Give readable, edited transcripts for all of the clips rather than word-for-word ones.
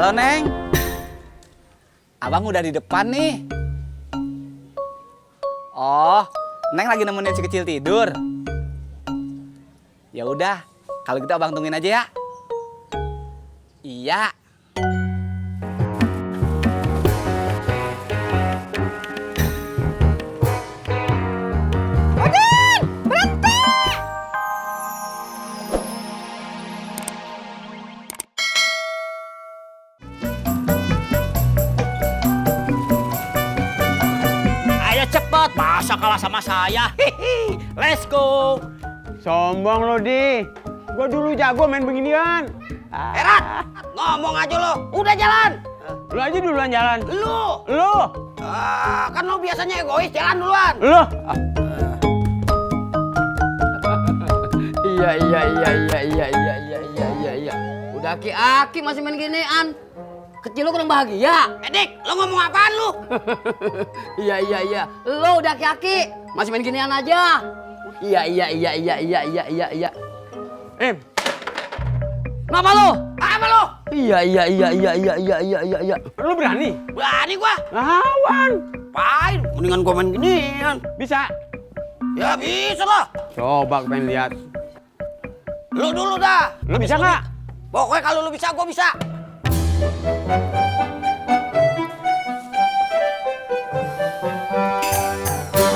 Halo, Neng. Abang udah di depan nih. Oh, Neng lagi nemenin si kecil tidur. Ya udah, kalau gitu abang tungguin aja ya. Iya. Udin, berhenti! Ayo cepet, masa kalah sama saya? Hihi, let's go. Sombong lo, Di. Gua dulu jago main beginian. Erat, ngomong aja lo, udah jalan. Lu aja duluan jalan. Lu, kan lo biasanya egois, jalan duluan. Lu. Iya. Udah aki-aki masih main ginian. Kecil lu kurang bahagia. Dik, lo ngomong apaan lu? Iya. Lu udah aki-aki masih main ginian aja. Iya. Kenapa lu? Apa lo? Iya. Lu berani? Berani gua. Lawan. Pain, mendingan gua main ginian. Bisa. Ya bisa lah. Coba pengen lihat. Lu dulu dah. Lu bisa nggak? Pokoknya kalau lu bisa, gua bisa.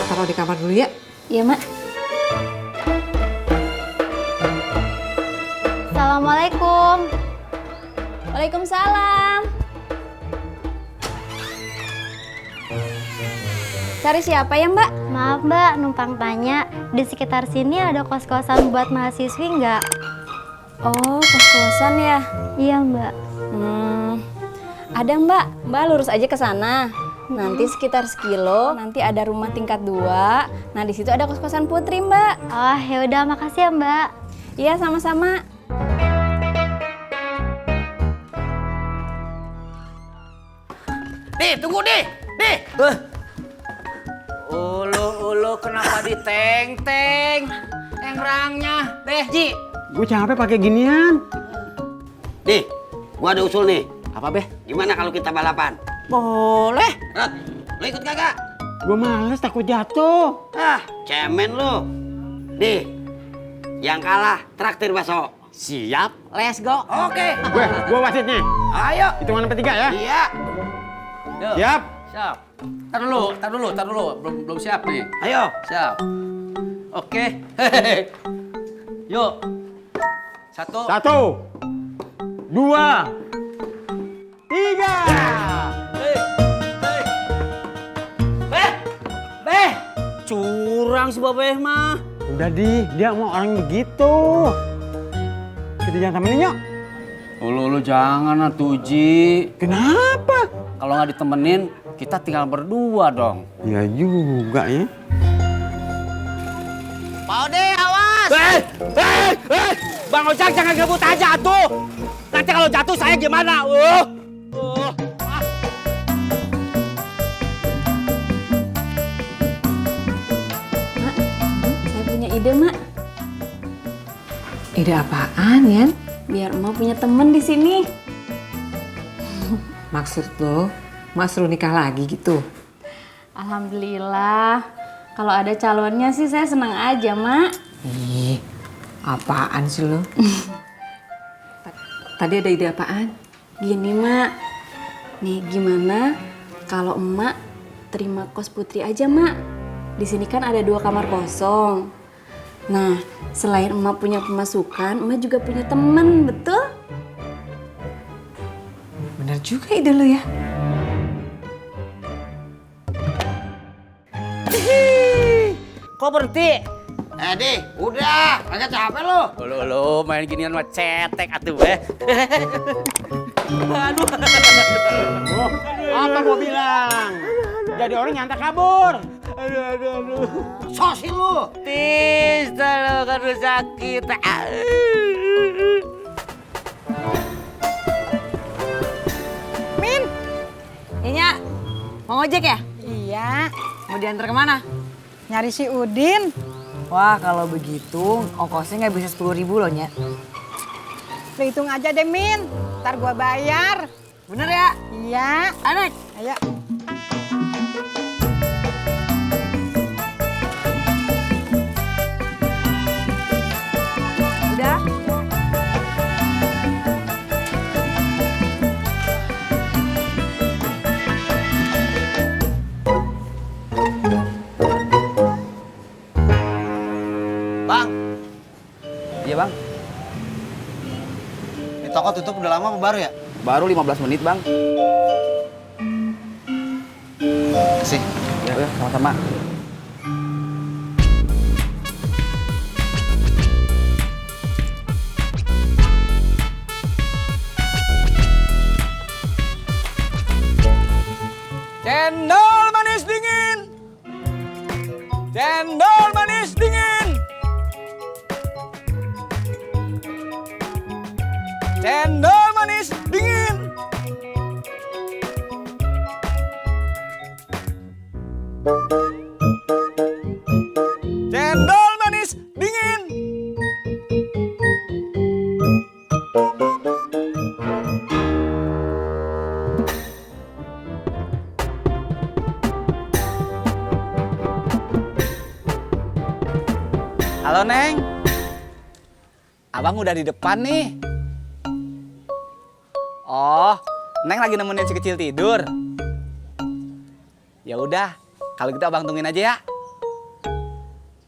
Taruh di kamar dulu ya. Iya, Mak. Assalamualaikum. Waalaikumsalam. Cari siapa ya, Mbak? Maaf, Mbak, numpang tanya. Di sekitar sini ada kos-kosan buat mahasiswi nggak? Oh, kos-kosan ya? Iya, Mbak. Ada Mbak. Mbak lurus aja ke sana. Nanti sekitar sekilo, nanti ada rumah tingkat 2. Nah, di situ ada kos-kosan Putri, Mbak. Oh, ya udah, makasih ya, Mbak. Iya, sama-sama. Di, tunggu di. Ulu, kenapa diteng-teng? Engrangnya. Deh, Ji. Gue capek pakai ginian. Di, gua ada usul nih. Apa, Beh? Gimana kalau kita balapan? Boleh. Rat, lu ikut kagak? Gue males takut jatuh. Cemen lu. Di, yang kalah traktir bakso. Siap, let's go. Oke. Gue wasitnya. Ayo. Hitungan sampai 3 ya. Iya. Siap. Siap. Tar dulu. Belum siap nih. Ayo. Siap. Oke. Hehehe. Yuk. 1. 1, 2, 3. Beh, curang si Babeh mah. Udah, Di. Dia mau orang begitu. Kita jangan temenin yuk. Lu jangan atuh, Ji. Kenapa? Kalau nggak ditemenin, kita tinggal berdua dong. Ya juga ya. Pak Ode, awas. Bang Ojak jangan ngebut aja tuh. Nanti kalau jatuh saya gimana? Mak, saya punya ide, Mak. Ide apaan, Yan? Biar Emak punya temen di sini. Maksud lo, Mak suruh nikah lagi gitu? Alhamdulillah. Kalau ada calonnya sih saya senang aja, Mak. Ih, apaan sih lo? Tadi ada ide apaan? Gini, Mak. Nih, gimana kalau Emak terima kos Putri aja, Mak? Di sini kan ada 2 kamar kosong. Nah, selain Emak punya pemasukan, Emak juga punya temen, betul? Bener juga ide lo ya. Kok berhenti? Di, udah. Kagak capek lu. Lu main ginian mah cetek atuh, Beh. Aduh. Apa gua bilang? Jadi orang nyantak kabur. Aduh. Sosi lu. Tis, lu kan udah sakit. Min, Inya, mau ngojek ya? Iya, Mau diantar kemana? nyari si Udin. Wah, kalau begitu ongkosnya nggak bisa 10.000 loh, Nya. Lu hitung aja deh, Min. Ntar gua bayar. Bener ya? Iya. Anak. Ayo. Udah. Bang. Iya bang. Ini toko tutup udah lama apa baru ya? Baru 15 menit bang. Kasih. Ya, sama-sama. Cendol manis dingin. Cendol manis dingin. Cendol manis dingin. Cendol manis dingin. Halo Neng. Abang udah di depan nih. Oh, Neng lagi nemenin si kecil tidur. Ya udah, kalau gitu abang tungguin aja ya.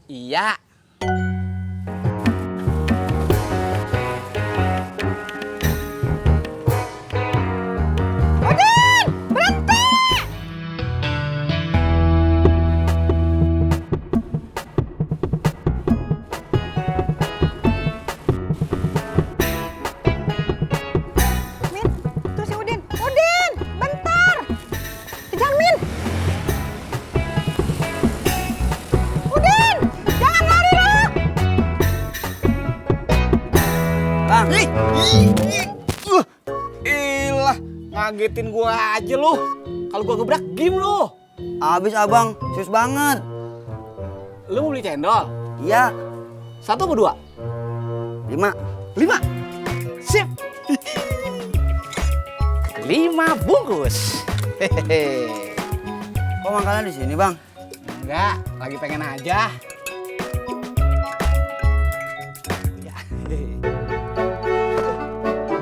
Iya. Min, tuh si Udin. Udin, bentar. Kejar Min. Udin, jangan lari lu. Bang. Ilah, ngagetin gua aja lu. Kalau gua gebrak, game lu. Abis abang, serius banget. Lu mau beli cendol? Iya, 1 apa 2? 5. 5. Sip. 5 bungkus. Hehehe. Kok mangkalnya di sini bang? Enggak, lagi pengen aja. Ya.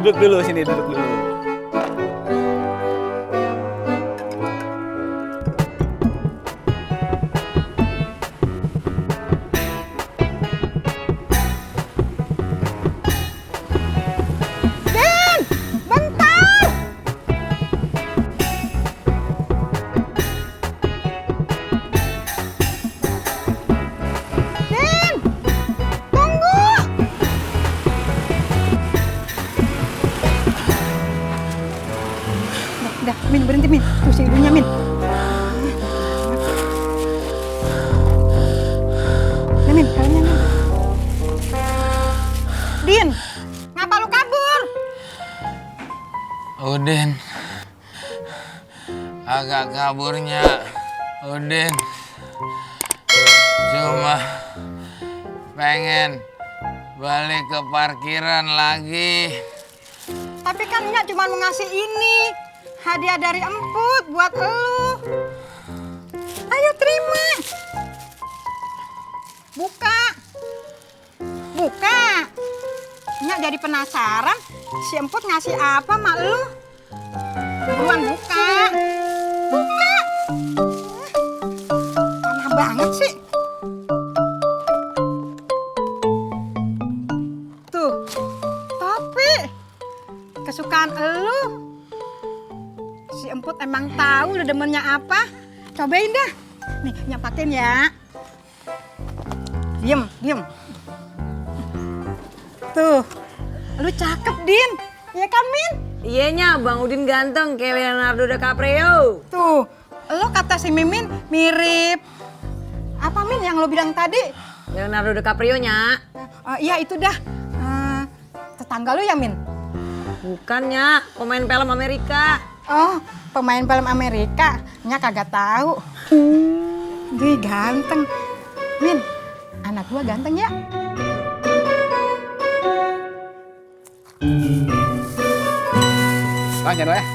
Duduk dulu sini, duduk dulu. Din, bentar. Din, tunggu. Udah, Min, berhenti Min. Tuh si ibunya Min. Udah Min, kalian Min. Din, ngapa lu kabur? Udin, agak kaburnya Udin cuma pengen balik ke parkiran lagi. Tapi kan Nyak cuma mau ngasih ini. Hadiah dari Emput buat elu. Ayo terima. Buka. Buka. Nyak jadi penasaran si Emput ngasih apa mak elu. Buruan buka. Buka. Lama banget sih. Tuh. Topi. Kesukaan elu. Si Emput emang tahu udah demennya apa. Cobain dah. Nih, Nyak pakein ya. Diem, diem. Tuh. Lu cakep, Din. Iya kan, Min? Iyanya, Bang Udin ganteng kayak Leonardo DiCaprio. Tuh. Lo kata si Mimin mirip. Apa, Min, yang lo bilang tadi? Leonardo DiCaprio-nya. Iya, itu dah. Tetangga lu ya, Min? Bukannya, pemain film Amerika. Oh, pemain film Amerika. Nyak kagak tahu. Dia ganteng. Min, anak gua ganteng ya? Bang, jangan ya.